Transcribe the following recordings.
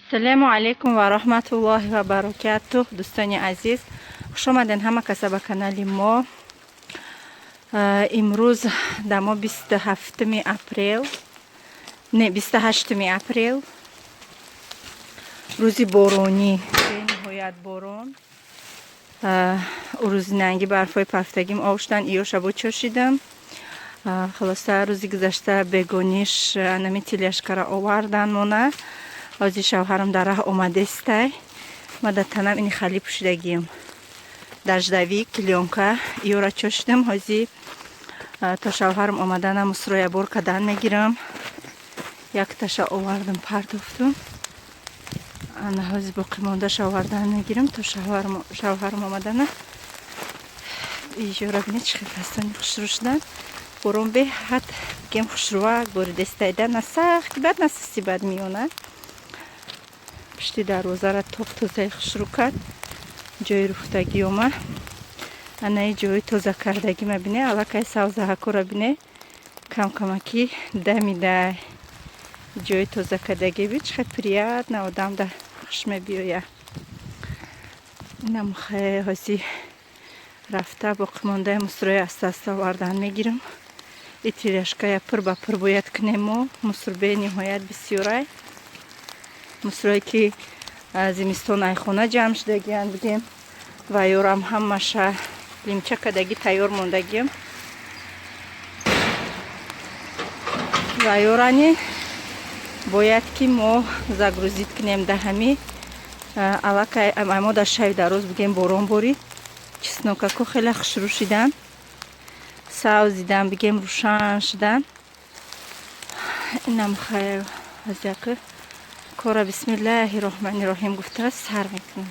Ассалому алайкум ва раҳматуллоҳи ва баракатуҳ. Дӯстони азиз, хуш омаден ҳама каса ба канали мо. Имрӯз дар мо 27 апрел, не, 28 апрел, рӯзи боронӣ, бениҳоят борон. Рӯзи нанги барфҳои парфтагим об шудан, иё шабо чошидам. Хулоса, рӯзи гузашта бегониш анами тележка ра овардан мона. Ҳозир шавҳарам дар раҳ омадестай. Ма дар танам ини хали пӯшидагием. Дождевик, клёнка, иёра чошидам. Ҳозир то шавҳарам омадана мусроя бор кадан мегирам. Якташа овардам, партофтум. Ана ҳозир боқимондаша овардан мегирам то шавҳарам омадана. Иҷора бинед, чӣ хел фастони хушрӯ шудан. Борон беҳад бигем хушрӯвак боридестайда, на сахти бад, на сусти бад, миёна. Пишти дарвозара топ тозаи хушрӯ кард. Ҷои руфтагӣ ома. Анаи ҷои тоза кардагима бине, аллакай савзаҳакора бине, камкамакӣ дамидай. Ҷои тоза кардагӣ би чӣ хел приятно, одам да хуш мебиёя. Инам ҳозир рафта боқимондаи мусрои аста аста овардан мегирам. И тележка я пур ба пур бояд кунем мо. Мусор бениҳоят бисёрай. Мусрое ки зимистон айхона ҷамъ шудагиянд бигем, ва ёрам ҳамаша лимча кардагӣ тайёр мондагием. Ва ёрани бояд ки мо загрузить кунем да ҳами аллакай мо дар шаби дароз бигем борон борид. Чеснок ако хеле хушрӯ шидан, савз дидан бигем, рӯшан шудан. Инам хайр, азяки кора бисмиллаҳи роҳмани роҳим гуфта сар мекунам.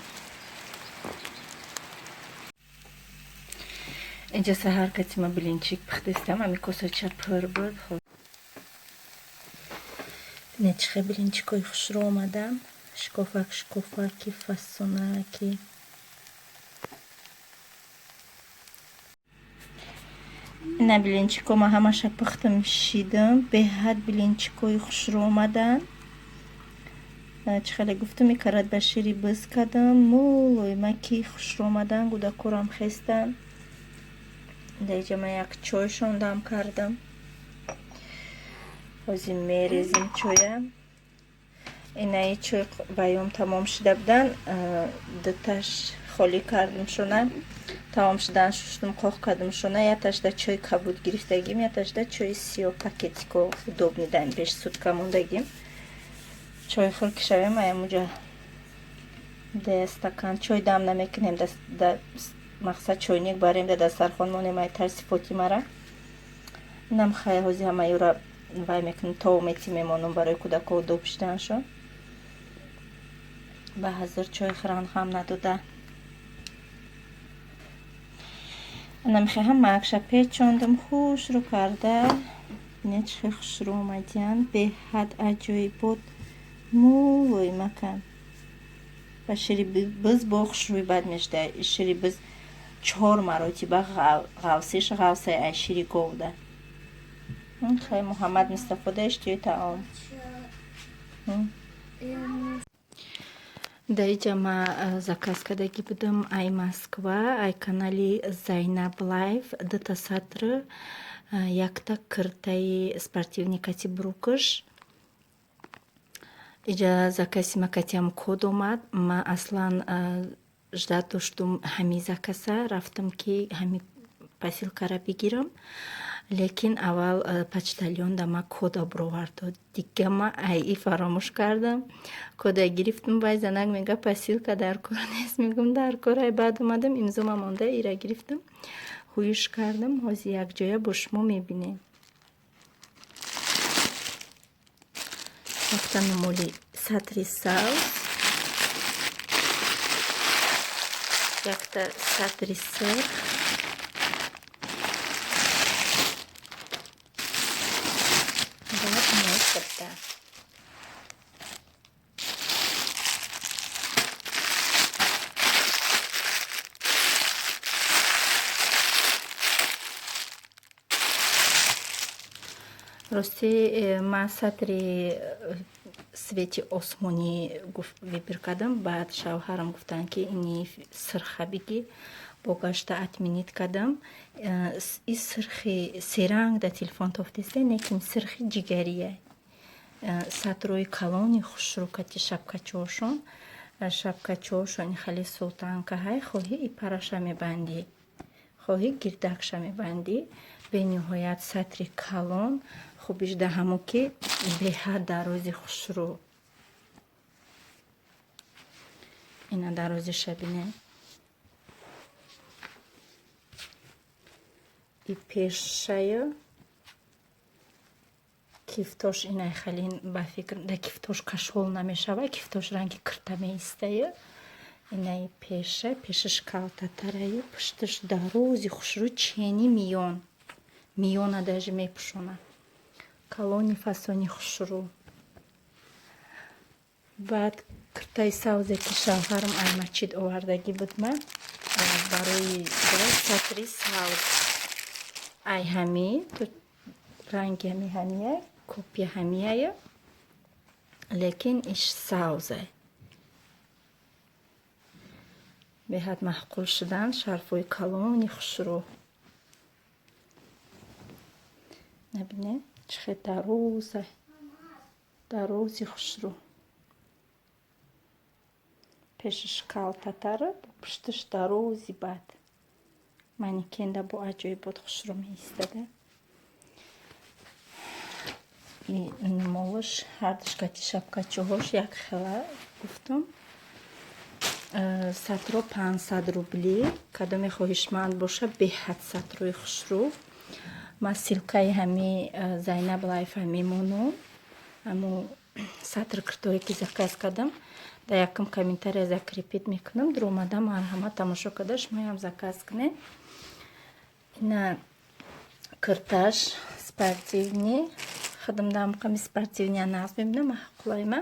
Инҷа саҳар катима блинчик пухтестам, ами косача пур буд. Бинед, чӣ хел блинчик ои хушрӯ омадан, шикофак шикофаки, фасонаки. Ина блинчик о ма ҳамаша пухтам, шидам. Беҳад блинчик ои хушрӯ омадан. Чӣ хеле гуфтам, икарат ба шири биз кардам, мулоимаки хушрӯ омадан, гудакорам хестан. Даиҷа ман як чой шондам кардам. Ҳозир мерезим чоя. Инаи чой баём тамом шуда будан, дуташ холӣ кардам шона. Тамом шудан шуштум, қоқ кардам шона. Яташда чой кабуд гирифтагим, яташда чои сиёҳ пакетик о удобный дан беш сутка мондагим. Чой хӯр ки шавем, аямуҷа де стакан чой дам намекунем, мақсад чойник барем, да дастархон монем, ай тарси Фотимара. Инам хай, ҳозир ҳама юра вай мекунем, тов мети мемонам барои кӯдако удоб шиданшон. Ба ҳазир чой хӯран ҳам надода. Ана мехоҳам ҳамаакша печондам, хушрӯ карда. Бинед, чӣ хел хушрӯ омадиянд, беҳад аҷоибот, мулоимакан. Ба шири биз бо хушрӯи бад мешуда. Шири биз чор маротиба ғавсиш ғавсай ай шири говда. Хай, Муҳаммад Мустафо да иштиёи таом. Даиҷа ма заказ кардагӣ будам ай Москва, ай канали Зайнаб Лайф, дута сатр, якта киртаи спортивный кати брюк аш. Иҷа заказ и ма катиам код омад. Ма аслан ждать доштум ҳами заказ а, рафтам ки ҳами посылка ра бигирам, лекин аввал почтальон да ма кода бировард дод. Дига ма айи фаромӯш кардам. Кода гирифтам, вай занак мега: «Посылка дар кор нест». Мегӯм: «Дар корай». Баъд омадам, имзома монда, ира гирифтам, ҳуюш кардам. Ҳозир якҷоя бо шумо мебинем. Якта нумоли сатри савз, якта сатри сурх ва кирта. Ростӣ, ман сатри Цвети осмонӣ выбор кардам. Баъд шавҳарам гуфтанд, ки ини сирха бигӣ. Бо гашта отменить кардам. И сирхи серанг дар телефон тофтеста, лекин сирхи ҷигария. Сатрои калони хушрӯ кати шапкачоошон. Шапкачоошон хеле султанкаҳай, хоҳӣ и параша мебандӣ, хоҳӣ гирдакша мебандӣ. Бениҳоят сатри калон. Хубиш да ҳамо, ки беҳад дарози хушрӯ. Ина дарозиша бинед. И пешаю кифтош инай халин, ба фикр, да кифтош кашол намешава, кифтош ранги кирта меистаю. Инаи пеша, пешаш калтатараю, пушташ дарози хушрӯ, чени миён, миёна даже мепӯшонад. Калони фасони хушрӯ. Баъд киртаи савзе, ки шавҳарам ай масҷид овардагӣ буд, ма барои сатри савз, ай ҳами ранги ҳами ҳамия, копия ҳамияю, лекин иш савзай. Беҳад маъқул шудан шарфҳои калони хушрӯ. Набинед, чӣ хел дарозай, дарози хушрӯ. Пешаш калтатара, пушташ дарози. Баъд манекенда бо аҷоибот хушрӯ меистада. Молаш ҳардуш кати шапкачоҳош як хела гуфтам. Сатро 500 рубли. Кадоме хоҳишманд боша, беҳад сатрои хушрӯ. Ман ссылкаи ҳами Зайнаб Лайфа мемонам. Ҳамо сатр киртое, ки заказ кардам, дар якум комментария закрепить мекунам. Дуромада, марҳамат, тамошо карда, шумоям заказ кунед. Ина кирташ спортивный. Худам дамқами спортивный нағз мебинам, маъқулайма.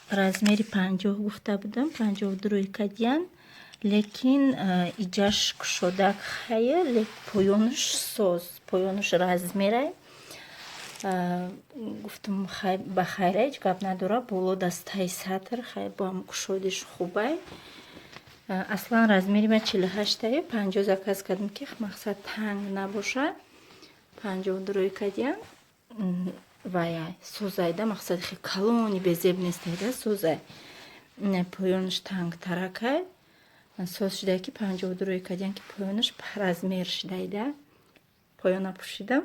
Размери 50 гуфта будам, 52 рӯи кадиян, лекин иҷаш кушодак хая, лек поёнаш соз, поёнаш размерай. Гуфтам, ба хайра, ҳеҷ гап надора. Боло дастаи сатр хай бо ҳам кушодиш хубай. Аслан размери ман 48-аю, 50 заказ кардам, ки мақсад танг набошад. 52 рӯи кадиян ваяй созайда, мақсади хел калони безеб нестайда, созай. Поёнаш тангтаракай, соз шудай, ки 52 рӯи кадиян, ки поёнаш размер шудайда. Поёна пӯшидам,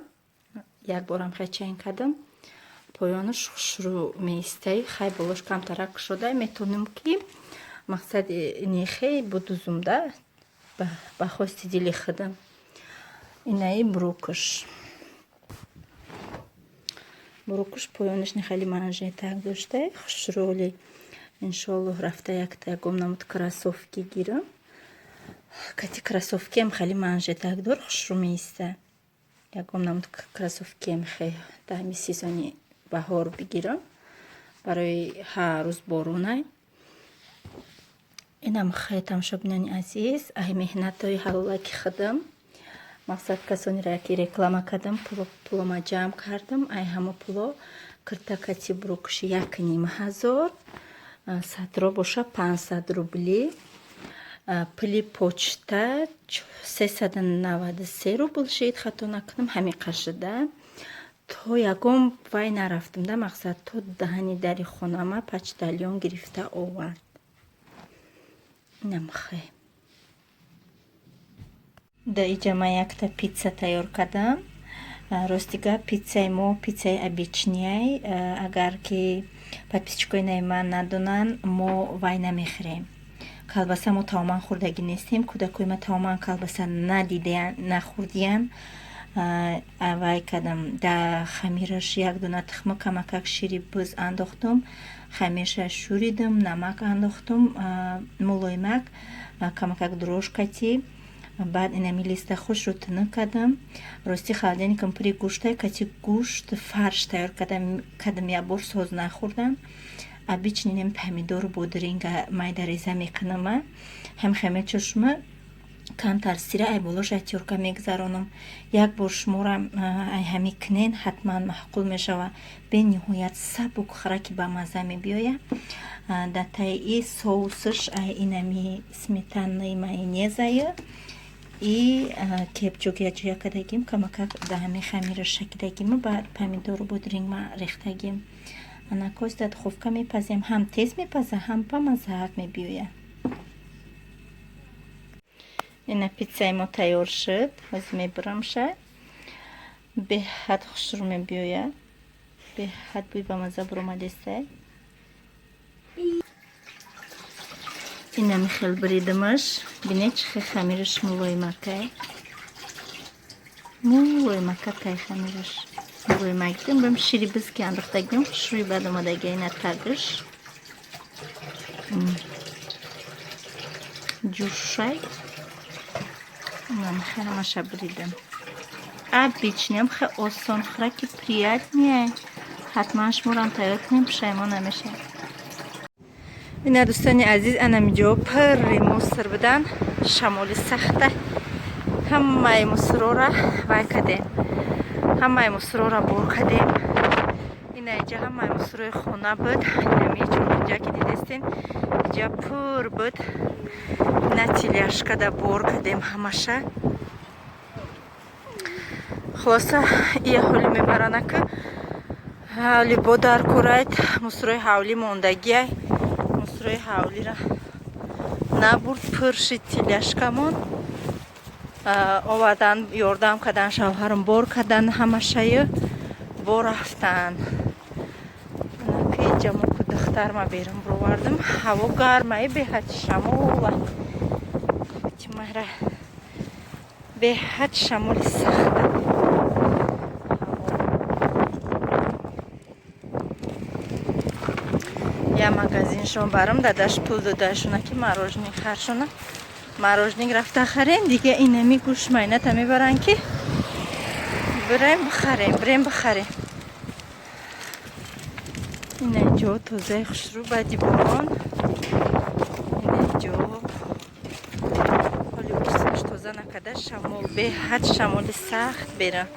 як борам хай чен кардам, поёнаш хушрӯ меистай. Хай болош камтарак кушодай, метонем, ки мақсади нехе будузумда ба хости дили худам. Инаи брюкаш. Брюкаш поёнаш нехеле манжетак доштай, хушрӯли. Иншоаллоҳ, рафта якта ягон намуд кроссовки гирам. Кати кроссовкиам хеле манжетак дор, хушрӯ меиста. Ягон намуд кроссовкиам хе дар ҳами сезони баҳор бигирам, барои ҳар рӯз боронай. Инам хай, тамошобинони азиз, ай меҳнатҳои ҳалолаки худам. Мақсад, касонеро, ки реклама кардам, пулома ҷамъ кардам. Ай ҳамо пуло кирта кати брюкши 1500, сатро боша 500 рубли. Пули почта 393 рубл шид, хато накунам, ҳамиқа шуда. То ягон вай нарафтам да, мақсад, то даҳани дари хонама почтальон гирифта овард. Инам хе. Да иҷа ман якта питса тайёр кардам. Рости гап, питсаи мо питсаи обычныйай. Агар ки подписчикои нави ман надонанд, мо вай намехӯрем, колбаса. Мо тамоман хӯрдагӣ нестем, кӯдакои ма тамоман колбаса надидаян, нахӯрдиян. Вай кардам, да хамираш як дона тухма, камакак шири буз андохтум, хамирша шӯридум, намак андохтум, мулоимак, камакак дрожжи кати. Баъд инами листа хушро тунук кардам. Рости, холодильникам пури гӯштай, кати гӯшт фарш тайёр кардам, як бор соз нахӯрдам. Обычный нем помидору бодринга майда реза мекунама, ҳам хамирчашума. Камтар сира ай болош ай тёрка мегузаронам. Як бор шуморо ай ҳами кунен, ҳатман маъқул мешава. Бениҳоят сабук, хӯраки бамазза мебиёяд. Дар таи и соусаш ай инами сметанаи майонезаю и кетчуп якҷоя кардагим, камакак дар ҳами хамираш шакидагиму баъд помидору бодринг ма рехтагим. Анакоз дар духовка мепазем, ҳам тез мепаза, ҳам бамаззаак мебиёяд. Ина питсаи мо тайёр шуд. Ҳозир мебурамша. Беҳад хушрӯ мебиёяд, беҳад бӯи бамазза буромадестай. Инами хел буридамаш. Бинед, чӣ хел хамираш мулоимакай, мулоимакакай хамираш мулоимак. Бам шири биз ки андохтагим, хушрӯи бад омадаги. Ина тагш ҷӯшай. Ҳамаша буридам. Обычный ам хел осон хӯраки, приятный. Ҳатман шуморам тайёр кунем, пушаймон намешавед. Ина, дӯстони азиз, анамиҷо пурри мусор будан. Шамоли сахта ҳамаи мусорора вай кардем, ҳамаи мусорора бор кардем. Ина иҷа ҳамаи мусорои хона буд. Инами чоркунҷа ки дидестен, иҷа пур буд. Ина тележка да бор кардем ҳамаша. Хулоса, ия ҳоли мебарана ки ҳавли бо дар курайд. Мусорои ҳавлӣ мондагиай, мусорои ҳавлира набурд, пур шид тележка мон. Овардан, ёрдам кардан, шавҳарам бор кардан ҳамашаю, бо рафтан. Анаки ҷамо ку духтарма берун бировардам. Ҳаво гармаи, беҳад шамола тимара, беҳад шамоли сахта. Я магазиншон барам, дадаш пул додашона ки мороженое харшона. Мороженое рафта харем, дига инами гӯшмайната мебаранд ки бирем бихарем, бирем бихарем. Ина ҷо тозаи хушрӯ баъди борон. Ина ҷо ҳоли урсаш тоза накарда, шамол, беҳад шамоли сахт берам.